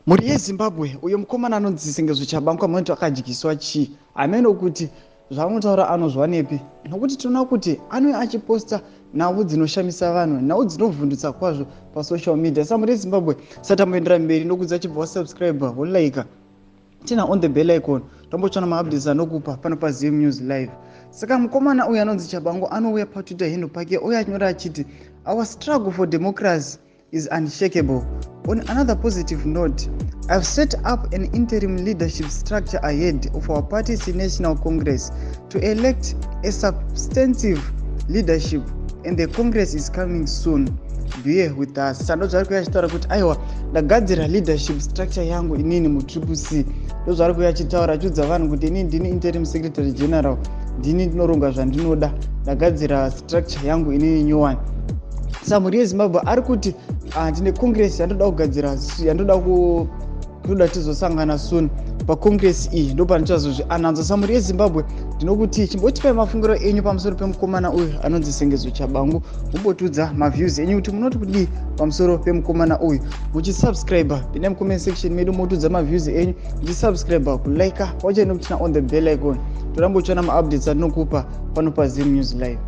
Mhuri yeZimbabwe, uyo mukomana anonzi Sengezo Tshabangu amunoti akadyiswa chii? Hameno kuti zvaanotaura anozwanepi, nokuti tinoona kuti anouya achiposta nhau dzinoshamisa vanhu, nhau dzinovhundutsa kwazvo pasocial media. Sa mhuri yeZimbabwe, satamboendera mberi nokudza, chibva wasubscribe, wolike, tina on the bell icon, tombotsvana maupdates anokupa pano paZim News Live. Saka mukomana uyu anonzi Tshabangu anouya paTwitter handle pake uye achinyora achiti, "Our struggle for democracy is unshakable. On another positive note, I've set up an interim leadership structure ahead of our party's national congress to elect a substantive leadership, and the congress is coming soon. Bear with us." Sando zvari kuya achitaura kuti aiwa, ndagadzira leadership structure yangu inini muTriple C. Ndo zvari kuya achitaura, achiudza vanhu kuti inini ndini interim secretary general, ndini ndinoronga zvandinoda, ndagadzira structure yangu inini new one. Sa mhuri yeZimbabwe, ari kuti ndine congress yandoda kugadzira, yandoda kutoda tizosangana soon pacongress iyi, ndo pandichazozviananza. Samhuri yeZimbabwe, ndinokuti chimbotipai mafungiro enyu pamusoro pemukomana uyu anonzi Sengezo Tshabangu. Mumbotiudza maviews enyu kuti munoti kudii pamusoro pemukomana uyu. Muchisubscribe, pinda mucomment section medu, motiudza maviews enyu muchisubscribe, kulike, wachaenda kutina on the bell icon, toramba uchiona maupdates atinokupa pano paZim News Live.